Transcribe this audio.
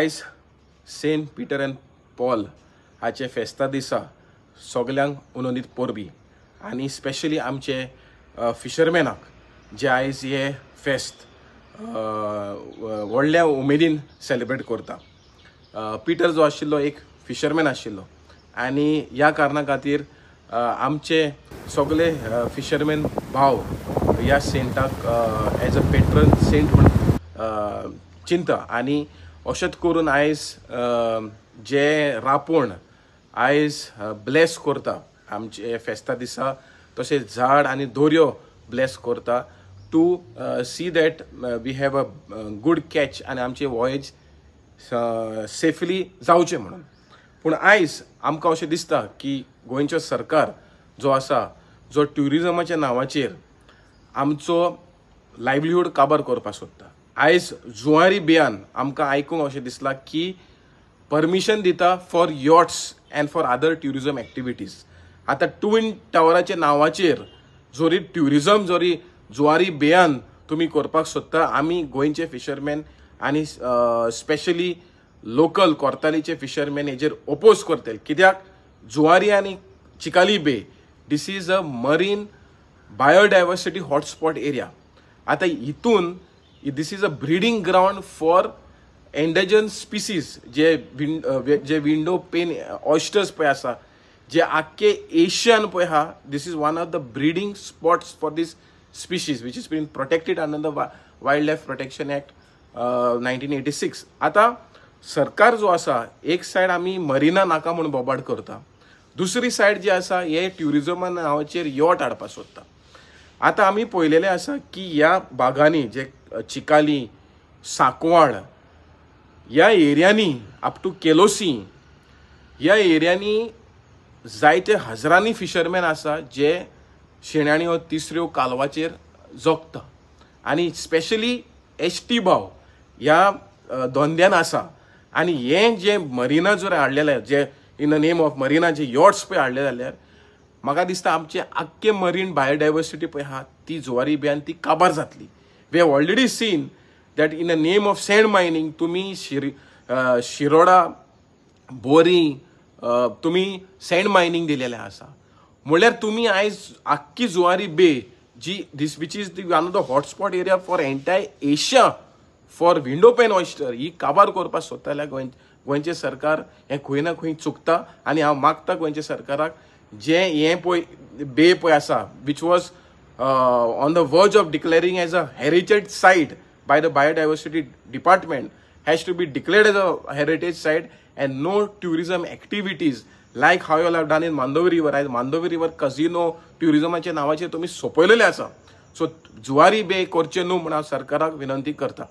आयज Saint Peter and Paul हाचे फेस्ता दिसा सगल्यांक उनोदीत परबी आनी स्पेशली आमचे फिशरमॅनाक जे आयज हे फेस्त व्हडल्या उमेदीन सेलिब्रेट करता. पिटर जो आशिल्लो एक फिशरमॅन आशिल्लो आनी ह्या कारणा खातीर आमचे सगळे फिशरमॅन भाव ह्या सेंटाक एज अ पेट्रन सेंट म्हूण चिंता आनी अशेंच करून आयज जे रापोण आयज ब्लेस करता आमचे फेस्ता दिसा, तशेंच झाड आनी दोरयो ब्लेस करता to see that we have a good catch आनी आमचे वॉयज सेफली जावचें म्हणून. पूण आयज आमकां अशें दिसता की गोंयचो सरकार जो आसा जो ट्युरिजमाच्या नांवाचेर आमचो लायवलीहूड काबार करपाक सोदता. आयज जुवारी बेयान आमकां आयकूंक अशें दिसलां की परमिशन दिता for yachts and for other tourism activities. आतां ट्विन टावराच्या नांवाचेर जरी ट्युरिजम जरी जुवारी बेयान तुमी करपाक सोदता, आमी गोंयचे फिशरमॅन आनी स्पेशली लोकल कोर्तालीचे फिशरमॅन हेजेर ओपोज करतले. कित्याक जुवारी आनी Chicalim bay this is a marine biodiversity hotspot area. आतां हितून this is a breeding ground for endangered species J J window pane oysters पळय आसा जे आख्खे एशियन पळय आहा. This is one of the breeding spots for this species which is been protected under the wild life protection act 1986. आतां सरकार जो आसा एक सायड आमी मरिना नाका म्हूण बोबाड करता, दुसरी सायड जी आसा हे ट्युरिजमा नांवाचेर यॉट हाडपाक सोदता. आतां आमी पळयलेलें आसा की ह्या बागांनी जे चिकाली सांकवाळ ह्या एरियांनी अप टू केलोसी ह्या एरियांनी जायते हजरांनी फिशरमॅन आसा जे शेणाण्यो तिसऱ्यो कालवाचेर जगता आनी स्पेशली एस टी भाव ह्या धंद्यान आसा. आनी हें जें मरिना जर हाडलेलें जे in the name of marina J yachts पळय हाडले जाल्यार म्हाका दिसता आमचे आख्खे मरीन बायोडायवर्सिटी पळय आहा ती जुवारी बेयान ती काबार जातली. We have already seen that in the name of sand mining तुमी शिरोडा बोरी तुमी सँड मायनींग दिलेलें आसा. म्हणल्यार तुमी आयज आख्खी जुवारी बे जी this which is the one of the hotspot area for entire Asia for window pane oyster ही काबार करपाक सोदता जाल्यार गोंयचें सरकार हें खंय ना खंय चुकता. आनी हांव मागता गोंयच्या सरकाराक जें हें पळय बे पळय आसा which was on the verge of declaring as a heritage site by the biodiversity department has to be declared as a heritage site and no tourism activities like how you have done in Mandovi river. आयज Mandovi river कजिनो ट्युरिजमाच्या नांवाचेर तुमी सोंपयलेलें आसा. So Zuari बे करचें न्हू म्हूण हांव सरकाराक विनंती करता.